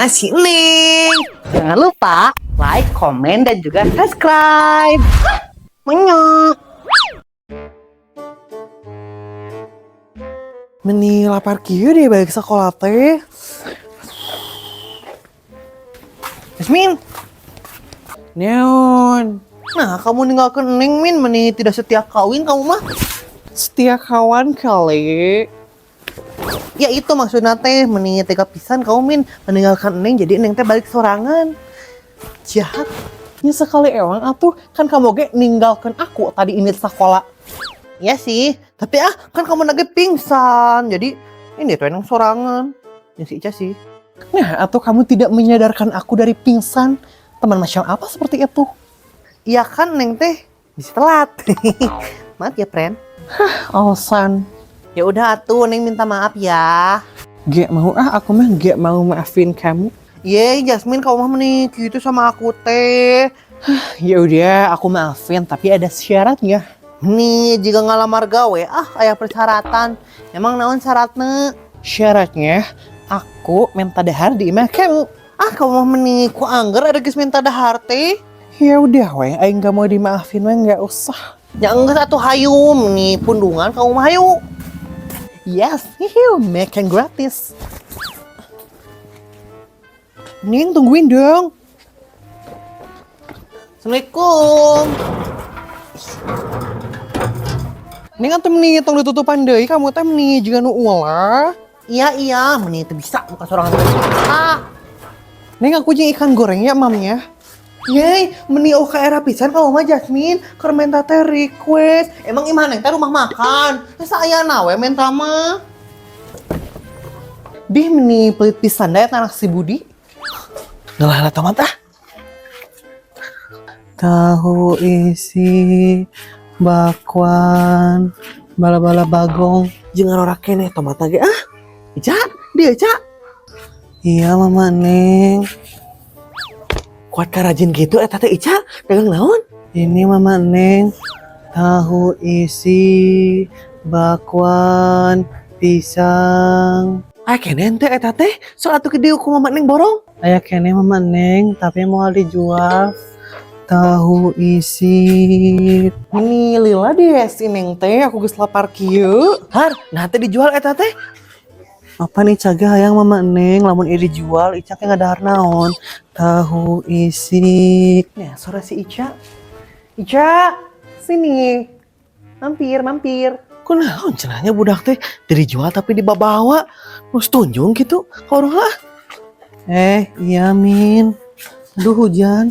Sama si Neng. Jangan lupa like, komen, dan juga subscribe. Menyok. Meni lapar kieu deh balik sekolah teh. Jasmine. Neon. Nah, kamu ninggalkan Neng, Min, meni tidak setia kawin kamu mah. Setia kawan kali. Ya itu maksudnya teh, meni tega pisan kamu, Min, meninggalkan Neng jadi Neng teh balik sorangan. Jahat. Ya sekali ewang atuh kan kamu ge ninggalkan aku tadi ini sekolah. Ya sih, tapi ah kan kamu nage pingsan. Jadi ini tuh Neng sorangan. Ya si Ica sih. Nah, atau kamu tidak menyadarkan aku dari pingsan. Teman macam apa seperti itu? Iya kan Neng teh bisa telat. Maaf ya, friend. Alasan. Ya udah atuh Neng minta maaf ya. Gak mau ah, aku mah gak mau maafin kamu. Ye, Jasmine kamu mah meni gitu sama aku teh. Ya udah, aku maafin tapi ada syaratnya. Nih, jika ngalamar gawe, ah aya persyaratan. Emang naon syaratnya? Syaratnya aku minta dahar di imah kamu. Ah, kamu mah meni ku angger ada geus minta dahar teh. Ya udah weh, aing gak mau dimaafin mah gak usah. Ya enggeus atuh hayu, meni pundungan kamu mah hayu. Yes, hiu, makan gratis. Neng, tungguin dong. Assalamualaikum. Neng atuh meni tong ditutupan deui kamu teh meni juga nu ulah. Iya iya, meni teu bisa muka sorangan. Ah, Neng aku jeung ikan goreng ya mamnya. Yeay, meni OKR pisan kamu mah Jasmine, keur menta teh request. Emang imah Neng teh rumah makan. Terus aya nawe menta mah. Dih meni pelit pisan da eta anak si Budi. Ngelah tomat ah. Tahu isi bakwan bala-bala bagong Jeung ora keneh tomat ge ah. Ica, dia Ica. Iya mama Neng. Kuat karajin gitu eta teh Ica, dagang naon? Ini mama Neng, tahu isi bakwan pisang. Aya keneh teh eta teh, sok atuh ke dieu ku mama Neng borong. Aya keneh mama Neng, tapi mau dijual. Tahu isi. Ini lila deh si Neng teh, aku geus lapar kieu. Har, nah teh dijual eta teh. Apa nih caga hayang mama Neng, lamun ieu dijual Ica teh ngadahar naon? Tahu isi. Nah, sore si Ica. Ica, sini. Mampir, mampir. Kunaon cenahnya budak teh dijual tapi dibawa terus tunjung gitu ka urang lah. Iya Min. Aduh hujan.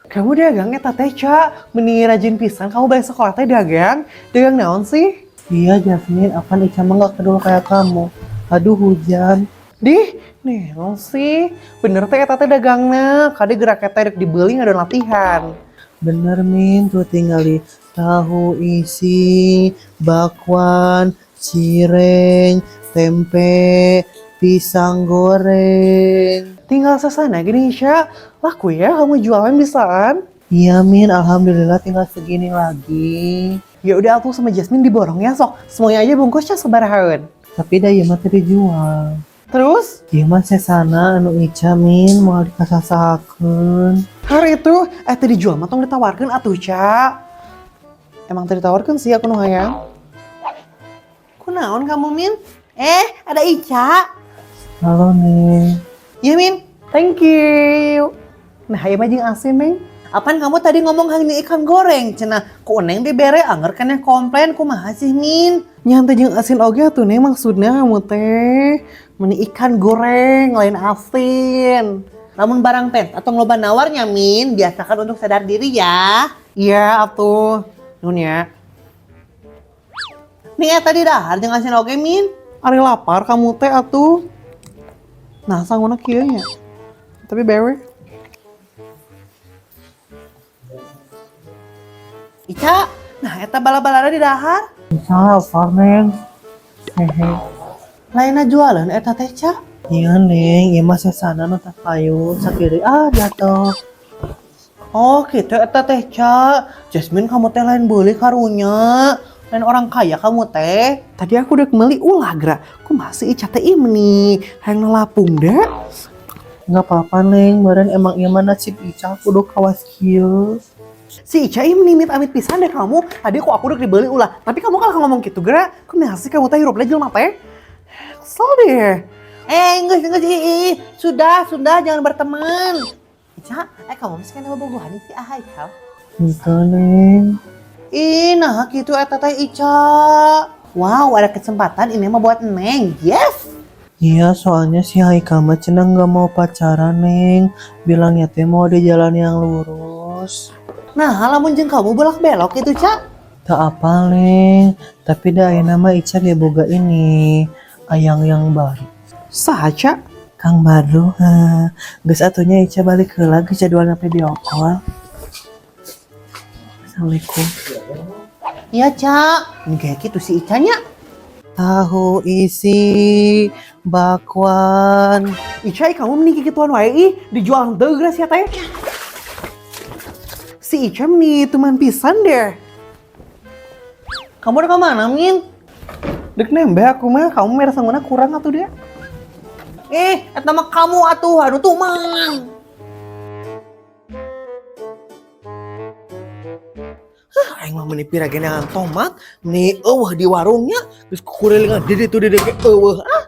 Kamu dagang eta teh, Ca? Meni rajin pisan kamu balik sekolah teh dagang. Dagang naon sih? Iya Jasmine, apan Ica mah gak kedul kayak kamu. Aduh hujan. Dih, naon sih? Bener teh eta teh dagangna. Kade gerak teh rek dibeli ngadon latihan. Bener Min, tuh tinggal di tahu isi, bakwan, cireng, tempe, pisang goreng. Tinggal sesana gini Isya. Laku ya kamu jualan bisaan? Iya Min, alhamdulillah tinggal segini lagi. Ya udah aku sama Jasmine diborong ya sok. Semuanya aja bungkusnya sebarahan. Tapi dah ieu mah teu dijual. Terus? Ieu mah sesana anu Ica Min mau dikasasakeun. Hari itu teu dijual mah tong ditawarkeun atuh Ca. Emang teu ditawarkeun sih aku nu hayang. Kunaon kamu, Min? Eh, ada Ica. Halo Neng. Iya, Min. Thank you. Nah, ieu mah jeung asin Neng. Apaan kamu tadi ngomong hanya ikan goreng? Cenah, ku Neng dibere anger keneh komplain kumaha sih, Min? Nyantai jeung asin oge atuh Neng maksudnya kamu teh. Meni ikan goreng lain asin. Lamun barang pen atau loba nawarnya, Min, biasakan untuk sadar diri ya. Iya atuh. Nun ya. Nih ya tadi dahar jeung asin oge, Min. Ari lapar kamu teh atuh. Nah, sanguna kieu nya. Tapi bewe. Ica, nah eta bala-balana di dahar. Lapar Neng. Hehe. Lainna jualan eta teh, Ca. Iya Neng, ieu mah sesana nu teh payu sakiri ah jatuh. Oh, gitu eta teh, Ca. Jasmine kamu teh lain beli karunya. Lain orang kaya kamu teh. Tadi aku udah meuli ulah geura. Kumaha sih Ica teh, ih, meni hayang nalapung deh. Nggak apa-apa, Neng, meren emang ieu mah nasib Ica kudu kawas kieu. Si Ica ini meni amit-amit pisan deh kamu. Tadi kok aku udah dibeli ulah. Tapi kamu kalau ngomong gitu geura, kumaha sih kamu teh hirup jelema teh? Kesel deh. Eh, enggak, ih, ih. Sudah, sudah, jangan berteman. Ica, eh, kamu masih keneh bobogohan si Haikal? Gitu, Neng. Ih, nah gitu eta teh Ica. Wow, ada kesempatan ini mah buat Neng. Yes. Iya, soalnya si Haikal mah cenah nggak mau pacaran, Neng. Bilangnya teh mau di jalan yang lurus. Nah, lamun jeung kamu bolak-belok itu, Ca. Tak apa, Neng. Tapi dah ayeuna mah Ica ge boga ini. Ayang yang baru. Saha, Ca? Kang Badru, ha. Geus atuh nya, Ica balik heula, geus jadwalna video call. Assalamualaikum. Iya, Ca. Ini kayak gitu si Icanya. Tahu isi, bakwan. Ica, ih, kamu meni gituan wae ih, dijual henteu geura sia teh. Si Ica meni tuman pisan deh. Kamu udah kemana, Min? Dek nembe aku mah, kamu mere sanguna kurang atuh dia. Eh, eta mah kamu atuh, aduh tuman. Hah, aing mah meni pira geneangan tomat, meni euweuh di warungnya, terus kurilingan di ditu di dieu euweuh. Ah.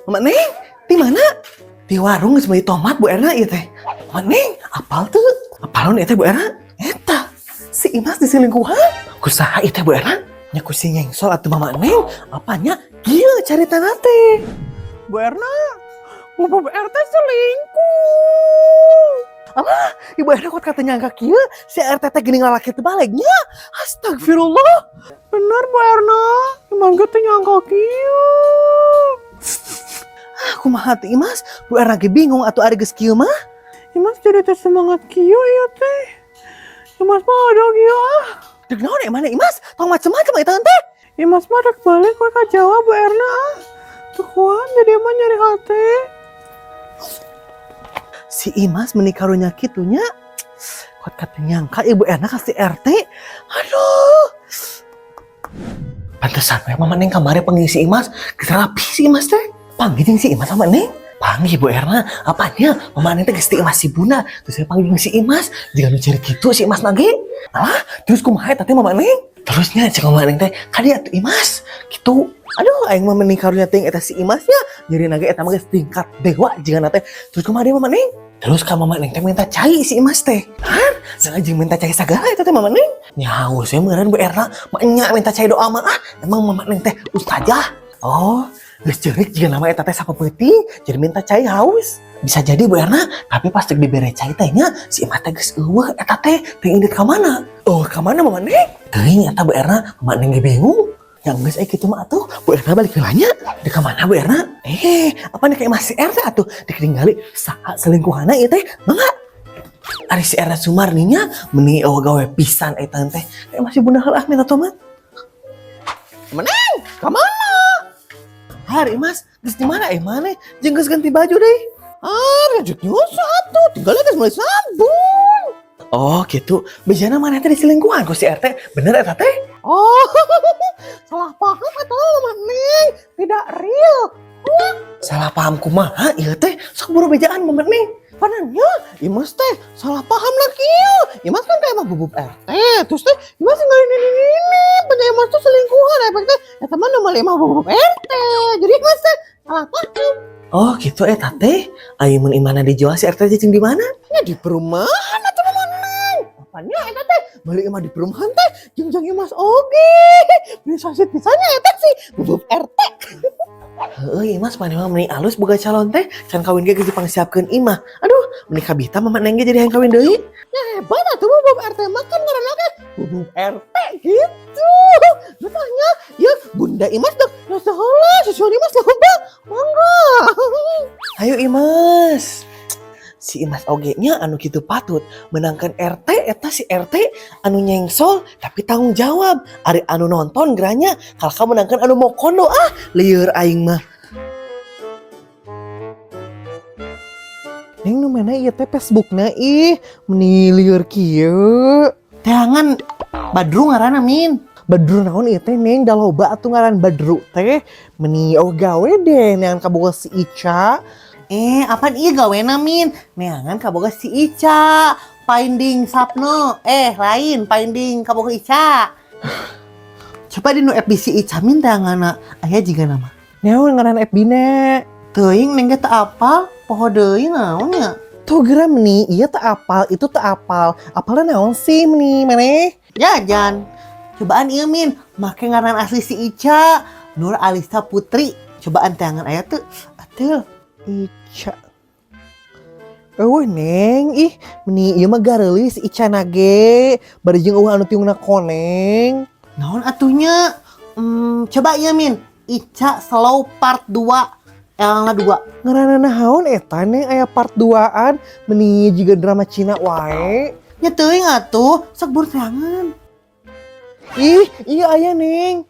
Mama Neng, di mana? Di warung geus meuli tomat Bu Erna ieu teh. Mama Neng, apal teu? Apal ieu teh Bu Erna? Eta, si Imas diselingkuhan. Ku saha ieu teh, Bu Erna? Nya ku si nyengsol atuh, Mama Neng. Apanya? Gila caritana teh. Bu Erna, Bu RT selingkuh. Alah, Ibu Erna kok kata nyangka kieu si RT teh geuning lalaki teu balegnya. Astagfirullah. Bener, Bu Erna, emang teu nyangka kieu. Ah, kumaha teh Imas? Bu Erna ge bingung atuh ari geus kieu mah. Imas jadi teh semangat kieu ieu teh. Imas mah ada kieu ah. Dek naon mana Imas? Tong macem-macem eta teh. Imas mah rek balik we ka Jawa, Bu Erna ah. Teu kuat jadi mah nyari hati. Si Imas meni karunya kitunya. Kuat kata nyangka Ibu Erna kasih RT. Aduh. Pantesan we Mama Neng kamari panggil si Imas, geus rapi si Imas teh. Panggil jeung si Imas sama Neng. Panggil Ibu Erna, apanya? Mama Neng teh geus ti Imas si Bunda. Terus saya panggil si Imas, jika nu cari kitu si Imas nage. Alah, terus kumaha eta teh, Mama Neng? Terusnya cek Mama Neng teh, kadieu atuh Imas. Gitu. Aduh, aing mah meni karunya teh eta si Imasnya. Jadi nage eta mah geus tingkat dewa jigana teh. Terus kumaha deui, Mama Neng? Terus ka Mama Neng teh minta cai si Imas teh. Kan? Sengaja minta cai sagala eta teh Mama Neng. Nyaho saya meureun Bu Erna, nya minta cai doa mah ah. Emang Mama Neng teh ustazah? Oh, geus ceurik jiga nama eta teh sapeuting, jadi minta cai haus. Bisa jadi, Bu Erna, tapi pas dibere cai teh nya si Imas teh geus euweuh eta teh, teh indit ka mana? Oh, ka mana Mama Neng? Teuing eta Bu Erna, Mama Neng ge bingung. Yang geus kitu mah atuh, Bu Erna balik heula nya. Di ka mana, Bu Erna? Eh, apa nih kayak masih RT atuh? Diketinggali saha selingkuhanna ieu teh? Mangga. Ari si Erna Sumarni nya meni euweuh gawe pisan eta teh. Kayak masih bunda heula minta tomat. Meneng, ka mana? Hari Mas, geus di mana eh mana? Jeung geus ganti baju deh. Ah, lanjut nyusu atuh, tinggal geus meuli sabun. Oh, gitu. Bejana mana teh diselingkuhan ku si RT? Bener eta teh? Oh, salah paham eta Mama Neng, tidak real. Salah paham kumaha ieu teh? Sok buru bejaan, Mama Neng. Panannya, Imas teh salah paham lagi ya. Imas kan kayak mah bubub RT, terus teh Imas ninggalin ini, punya Imas tuh selingkuhan, efek teh, eta mah nomor lima bubub RT. Jadi Imas teh salah paham. Oh, gitu eta teh. Ayo mun imana dijual si RT cicing di mana? Ya di perumahan atuh, Mama Neng. Apanya eta teh? Beli imah di perumahan teh, jeung-jeung Imas oge. Beli sasit pisannya eta sih, bubub RT. Heueuh, Imas maneh mah meni alus boga calon teh, can kawin ge geus dipangsiapkeun imah. Aduh, meni kabita Mama Neng ge jadi hayang kawin deui. Ya hebat atuh bubub RT mah kan karena kan bubub RT gitu. Betulnya ya Bunda Imas dok, rasa heula susul Imas loba. Mangga. Ayo Imas. Si Imas oge nya anu kitu patut menangkan RT eta si RT anu nyengsol tapi tanggung jawab. Ari anu nonton geranya kalau kamu menangkan anu mokondo, ah lieur aing mah. Neng, nu mana ieu teh Facebookna? Ih, meni lieur kieu. Teangan Badru ngaranna, Min. Badru naon ieu teh, Neng? Da loba atuh ngaran Badru teh. Meni oh gawe deh neangan kaboga si Ica. Eh, apaan ieu gawena, Min? Neangan kaboga si Ica. Finding Sapno. Eh, lain finding kaboga Ica. Coba di nu FB si Ica, Min, teanganna. Aya jiga nama. Naon ngaran FB-na? Teuing, Neng ge teu apal, poho deui naon nya. Tuh geura meni, ieu teu apal, itu teu apal. Apalna naon sih meni maneh? Jajan. Cobaan ieu, Min, make ngaran asli si Ica, Nur Alista Putri. Cobaan teangan aya teu? Atul. Ica. Euweuh, Neng, ih, meni ieu mah gareulis Ica na ge. Bari jeung euweuh anu tiungna koneng. Naon atuhnya? Coba ieu, Min. Ica Slow Part 2. L-na 2. Ngaranna naon eta, Neng, aya part 2-an, meni jiga drama Cina wae. Nya teuing atuh, sok buru teangan. Ih, iya aya, Neng.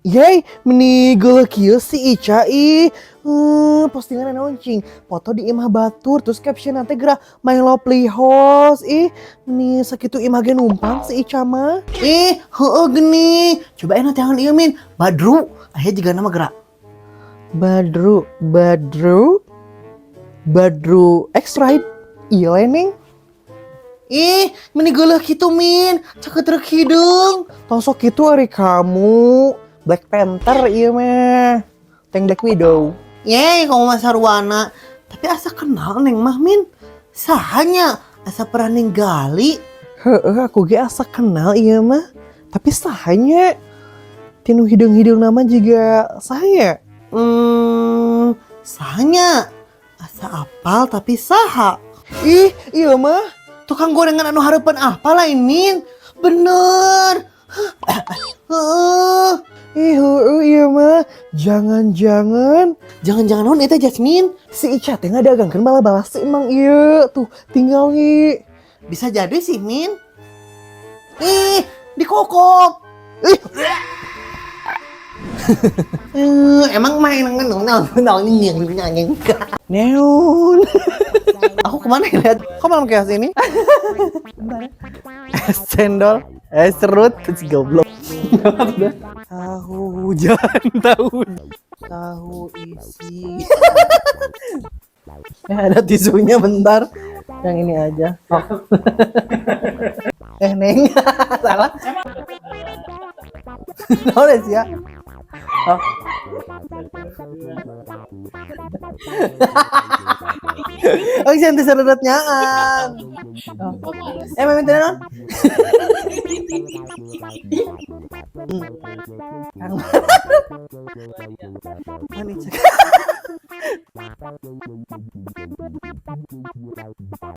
Yey, meni geuleuh kieu si Ica ih. Postingan naon cing? Foto di imah batur terus caption nanti geura "My lovely host". Ih, meni sakitu imah ge numpang si Ica mah. Ih, heueuh geuning. Coba enak teangan ieu, Min. Badru, aya jiga nama gerak. Badru, Badru, Badru X-Ride. Iya lain, Neng. Ih, meni geuleuh kitu, Min. Caket rek hideung. Tong sok kitu ari kamu. Black Panther ieu mah. Tank Black Widow. Yeay, kamu mah sarwana. Tapi asa kenal Neng mah, Min. Sahanya asa pernah ninggali. Heeh, aku ge asa kenal ieu mah. Tapi sahanya tinu hideung-hideung nama juga saya. Sahanya asa apal tapi saha. Ih, iya mah. Tukang gorengan anu hareupeun apa lain, Min? Bener. Heeh. Ih, heueuh ieu mah. Jangan-jangan Jangan-jangan naon eta, Jasmine? Si Ica teh ngadagangkeun bala-bala si Emang ieu. Tuh, tinggal nih. Bisa jadi sih, Min. Ih, dikokop. Ih. Eh, emang main Neon. Aku kemana ya lihat? Kok malam kayak sini? Es cendol, es serut, es goblok. Tahu hujan, tahu. Tahu isi. Eh, ada tisunya bentar. Yang ini aja. Oh. Eh, Neng, salah. Tahu deh sih ya. Oh. Oh, jangan diserut nyaan. Oh. Eh, memang tidak non? Kang. Mana cek?